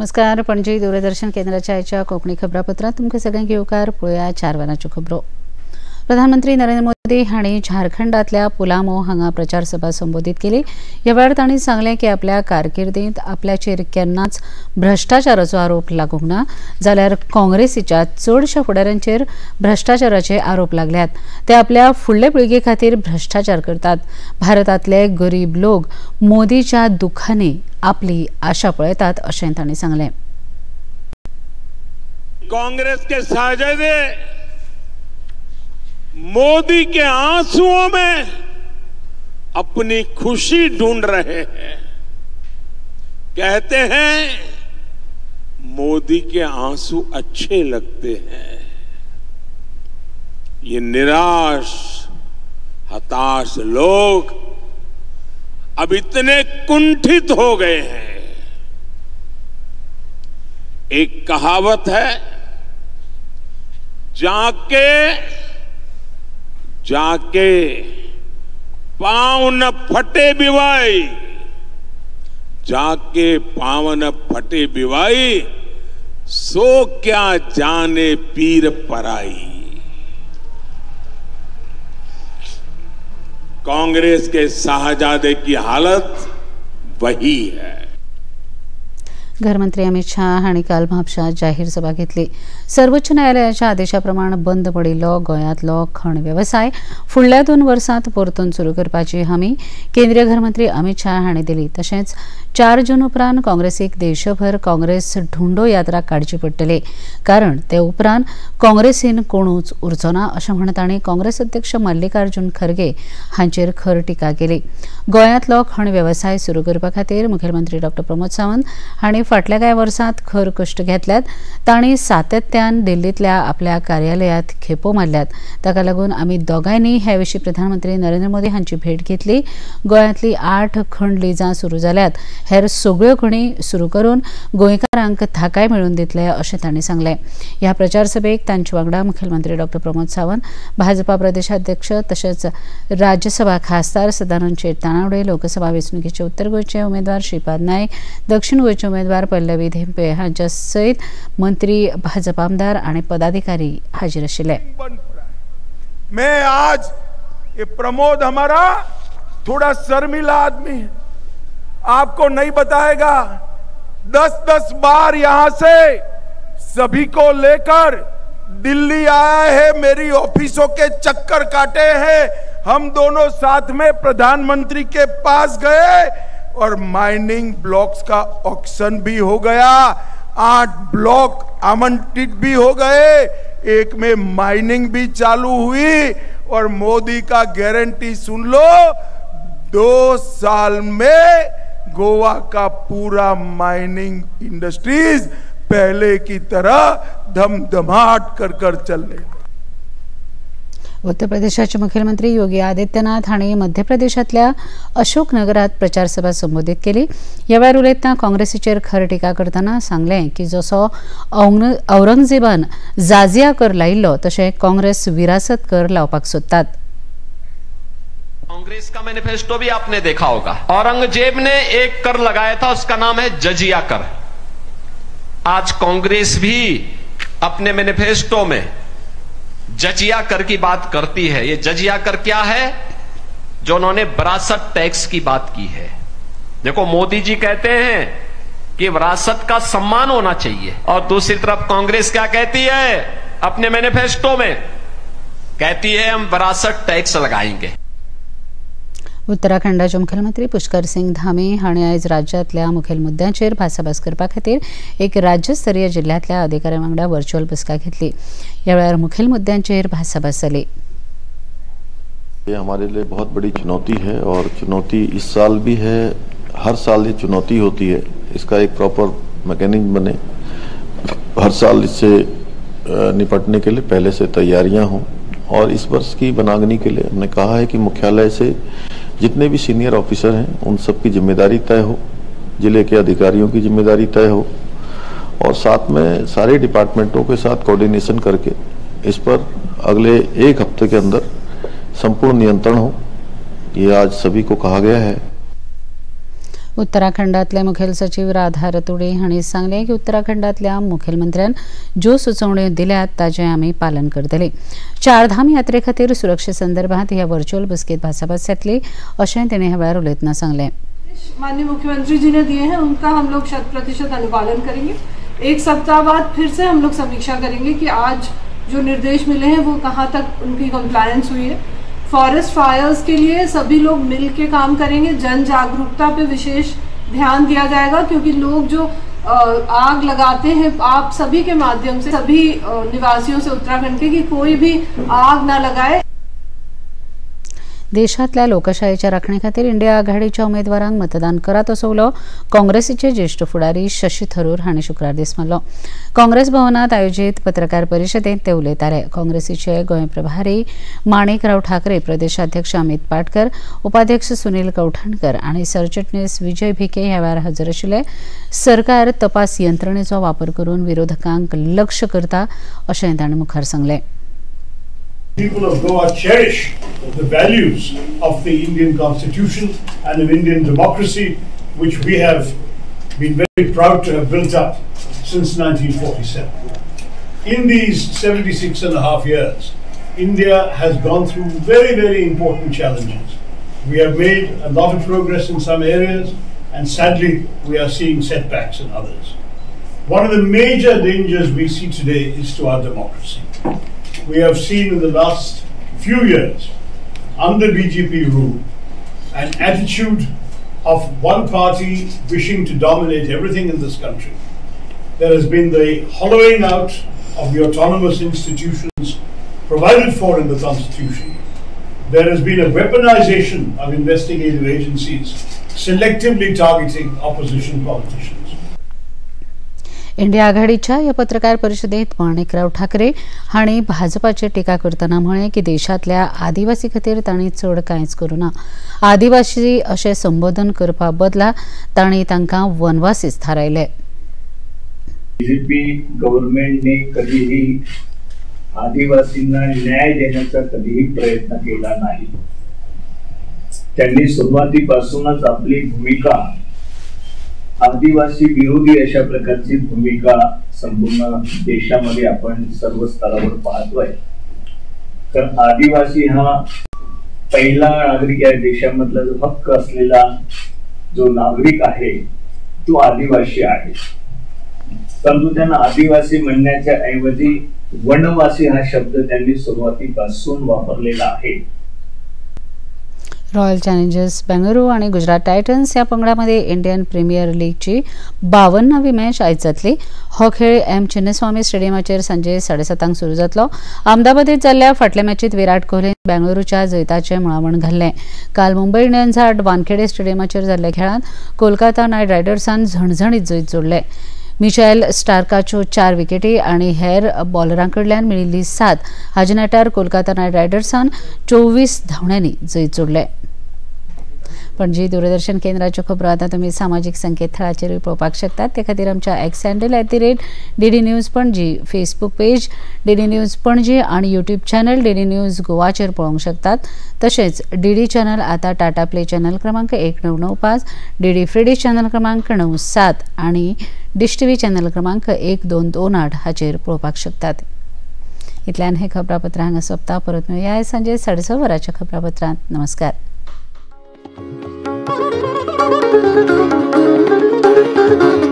नमस्कार, पणजी दूरदर्शन केंद्राच्या आयच्या कोंकणी खबरापत्रांत तुमकां सगळ्यांक येवकार. पळोवया 4 वरांच्यो खबरो. प्रधानमंत्री नरेंद्र मोदी हांणी झारखंडांतल्या पुलामो हांगा प्रचार सभा संबोधीत केली. ह्या वेळार तांणी सांगलें की आपल्या कारकिर्दींत आपल्याचेर केन्नाच भ्रश्टाचाराचो आरोप लागूंक ना, जाल्यार काँग्रेसीच्या चडशा फुडाऱ्यांचेर भ्रश्टाचाराचे आरोप लागल्यात. ते आपल्या फुडले पिळगे खातीर भ्रश्टाचार करतात. भारतांतले गरीब लोक मोदीच्या दुखांनी आपली आशा पळयतात अशें तांणी सांगलें. काँग्रेस के साहजादे मोदी के आंसुओं में अपनी खुशी ढूंढ रहे हैं. कहते हैं मोदी के आंसू अच्छे लगते हैं. ये निराश हताश लोग अब इतने कुंठित हो गए हैं. एक कहावत है, जाके जाके पांव न फटे बिवाई, जाके पांव न फटे बिवाई, सो क्या जाने पीर पराई. कांग्रेस के शाहजादे की हालत वही है. घरमंत्री अमित शाह हांणी काल म्हापशां जाहीर सभा घेतली. सर्वोच्च न्यायालयाच्या आदेशा प्रमाण बंद पडिल्लो गोंयांतलो खण वेवसाय फुडल्या 2 वर्सांत परतून सुरू करपाची हमी केंद्रीय घरमंत्री अमित शाह हांणी दिली. तशेंच 4 जून उपरांत काँग्रेसीक देशभर काँग्रेस ढुंडो यात्रा काडची पडटली, कारण ते उपरांत काँग्रेसीन कोणूच उरचो ना अशें म्हणत तांणी काँग्रेस अध्यक्ष मल्लिकार्जुन खरगे हांचेर खर टिका केली. गोंयांतलो खण वेवसाय सुरू करपा खातीर मुखेलमंत्री डॉ प्रमोद सावंत हांणी फाटल्या कांय वर्सांत खर कश्ट घेतल्यात. तांणी सातत्यान दिल्लींतल्या आपल्या कार्यालयांत खेपो मारल्यात. ताका लागून आमी दोगांयनी हे विशीं प्रधानमंत्री नरेंद्र मोदी हांची भेट घेतली. गोंयांतली 8 खण लिजां सुरू जाल्यात, हेर सगळ्यो खणी सुरू करून गोंयकारांक थाकाय मेळून दितले अशें तांणी सांगलें. ह्या प्रचार सभेक तांचे वांगडा मुखेलमंत्री डॉ प्रमोद सावंत, भाजपा प्रदेशाध्यक्ष तशेंच राज्यसभा खासदार सदानंद शेट तानावडे, लोकसभा वेंचणुकेचे उत्तर गोंयचे उमेदवार श्रीपाद नायक, दक्षिण गोंयचे उमेदवार पल्लवी धेंपे हांच्या सयत मंत्री, भाजपा आमदार आणि पदाधिकारी हाजीर आशिल्ले. मैं आज ये प्रमोद हमारा थोड़ा शर्मिला आदमी है, आपको नहीं बताएगा. 10-10 बार यहां से सभी को लेकर दिल्ली आया है, मेरी ऑफिसों के चक्कर काटे हैं. हम दोनों साथ में प्रधानमंत्री के पास गए और माइनिंग ब्लॉक्स का ऑक्शन भी हो गया. 8 ब्लॉक आवंटित भी हो गए, एक में माइनिंग भी चालू हुई. और मोदी का गारंटी सुन लो, 2 साल में गोवा का पूरा माइनिंग इंडस्ट्रीज पहले की तरह धमधमाट कर कर चलने. उत्तर प्रदेशाचे मुख्यमंत्री योगी आदित्यनाथ हांणी मध्य प्रदेशांतल्या अशोकनगरात प्रचार सभा संबोधीत केली. ह्या वेळार उलयतना काँग्रेसीचेर खर टिका करतना सांगलें की जसो औरंगजेबान जाजिया कर लायिल्लो तशें काँग्रेस विरासत कर लावपाक सोदतात. कांग्रेस का मैनिफेस्टो भी आपने देखा होगा. औरंगजेब ने एक कर लगाया था, उसका नाम है जजिया कर. आज कांग्रेस भी अपने मैनिफेस्टो में जजिया कर की बात करती है. ये जजिया कर क्या है? जो उन्होंने विरासत टैक्स की बात की है. देखो, मोदी जी कहते हैं कि विरासत का सम्मान होना चाहिए, और दूसरी तरफ कांग्रेस क्या कहती है अपने मैनिफेस्टो में? कहती है हम विरासत टैक्स लगाएंगे. उत्तराखंडाचे मुखेलमंत्री पुष्कर सिंग धामी हांणी आयज राज्यांतल्या मुखेल मुद्द्यांचेर भासाभास करपा खातीर एक राज्यस्तरीय जिल्ह्यांतल्या अधिकाऱ्यां वांगडा व्हर्च्युअल बसका घेतली. ह्या वेळार मुखेल मुद्द्यांचेर भासाभास जाली. ये हमारे लिए बहुत बड़ी चुनौती है और चुनौती इस साल भी है, हर साल ये चुनौती होती है. इसका एक प्रॉपर मैकेनिज्म बने, हर साल इससे निपटने के लिए पहले से तैयारियां हों. और इस वर्ष की बनागनी के लिए हमने कहा है कि मुख्यालय से जितने भी सीनियर ऑफिसर हैं उन सब की जिम्मेदारी तय हो, जिले के अधिकारियों की जिम्मेदारी तय हो, और साथ में सारे डिपार्टमेंटों के साथ कोऑर्डिनेशन करके इस पर अगले 1 हफ्ते के अंदर संपूर्ण नियंत्रण हो, ये आज सभी को कहा गया है. उत्तराखंडातले मुखेल सचिव राधा रतुडे हांणी सांगलें की उत्तराखंडातल्या मुखेलमंत्र्यान ज्यो सुचोवण्यो दिल्यात ताचें आमी पालन करतले. चारधाम यात्रे खातीर सुरक्षे संदर्भात ह्या व्हर्च्युअल बसकेंत भासाभास जातली अशें तांणी ह्या वेळार उलयतना सांगलें. माननीय मुख्यमंत्री जी ने दिए हैं उनका हम लोग 100% अनुपालन करेंगे. एक सप्ताह बाद फिर से हम लोग समीक्षा करेंगे कि आज जो निर्देश मिले हैं वो कहाँ तक उनकी कंप्लायंस हुई है. फॉरेस्ट फायर्स के लिए सभी लोग मिल के काम करेंगे. जन जागरूकता पे विशेष ध्यान दिया जाएगा क्योंकि लोग जो आग लगाते हैं, आप सभी के माध्यम से सभी निवासियों से उत्तराखंड के कि कोई भी आग ना लगाए. देशातल्या लोकशाहीच्या राखणे खातीर इंडिया आघाडीच्या उमेदवारांक मतदान करात असो उलो काँग्रेसीचे ज्येष्ठ फुडारी शशी थरूर हांणी शुक्रार दीस मारलो. काँग्रेस भवनात आयोजीत पत्रकार परिशदेंत ते उलयताले. काँग्रेसीचे गोंय प्रभारी माणिकराव ठाकरे, प्रदेशाध्यक्ष अमित पाटकर, उपाध्यक्ष सुनील कवठणकर आनी सरचिटणीस विजय भिके ह्या वेळार हजर आशिल्ले. सरकार तपास यंत्रणेचो वापर करून विरोधकांक लक्ष करता अशें तांणी मुखार सांगलें. People of Goa cherish the values of the Indian Constitution and of Indian democracy, which we have been very proud to have built up since 1947. In these 76.5 years, India has gone through very, very important challenges. We have made a lot of progress in some areas, and sadly, we are seeing setbacks in others. One of the major dangers we see today is to our democracy. We have seen in the last few years, under BJP rule, an attitude of one party wishing to dominate everything in this country. There has been the hollowing out of the autonomous institutions provided for in the Constitution. There has been a weaponization of investigative agencies selectively targeting opposition politicians. India आघाडीच्या या पत्रकार परिषदेत माणिकराव ठाकरे हांणी भाजपाचेर टिका करतना म्हळें की देशांतल्या आदिवासी खातीर तांणी चड कांयच करूं ना. आदिवासी अशें संबोधन करपा बदला तांणी तांकां वनवासीच थारायले. बीजेपी गव्हर्नमेंटने कधीही आदिवासींना न्याय देण्याचा कधीही प्रयत्न केला नाही. त्यांनी सुरुवातीपासूनच आपली भूमिका आदिवासी विरोधी अशा प्रकारची भूमिका संपूर्ण देशामध्ये आपण सर्व स्तरावर पाहतोय. तर आदिवासी हा पहिला नागरिक या देशामधला जो हक्क असलेला जो नागरिक आहे तो आदिवासी आहे. परंतु त्यांना आदिवासी म्हणण्याच्या ऐवजी वनवासी हा शब्द त्यांनी सुरुवातीपासून वापरलेला आहे. रॉयल चॅलेंजर्स बेंगळुरू आणि गुजरात टायटन्स ह्या पंगडामध्ये इंडियन प्रीमियर लीगची 52वी मॅच आयज जातली. हो खेळ एम चिन्नस्वामी स्टेडियमाचेर सांजे 7:30 सुरू जातलो. अहमदाबादेत जाल्ल्या फाटल्या मॅचीत विराट कोहलीन बेंगळुरूच्या जैताचें मुळावण घाल्लें. काल मुंबय इंडियन्स आड वानखेडे स्टेडियमाचेर जाल्ल्या खेळांत कोलकाता नायट रायडर्सान झणझणीत जैत जोडलें. मिचेल स्टार्काच्यो 4 विकेटी आणि हेर बॉलरां कडल्यान मेळिल्ली 7 हाजे नेटार कोलकाता नायट रायडर्सान 24 धांवड्यांनी जैत जोडलें. पणजी दूरदर्शन केंद्राच्यो खबरो आतां तुमी सामाजीक संकेतथळाचेरूय पळोवपाक शकतात. ते खातीर आमच्या X handle @DD News Panaji, Facebook page DD News Panaji आनी यूट्यूब चॅनल डीडी न्यूज गोवाचेर पळोवंक शकतात. तशेंच डीडी चॅनल आतां टाटा प्ले चॅनल क्रमांक 1995, डीडी फ्री चॅनल क्रमांक 97 आनी डिश टीव्ही चॅनल क्रमांक 1228 हाचेर पळोवपाक शकतात. इतल्यान हे खबरापत्र हांगा सोंपता. परत मेळुया सांजे 6:30 वरांच्या खबरापत्रांत. नमस्कार. Thank you.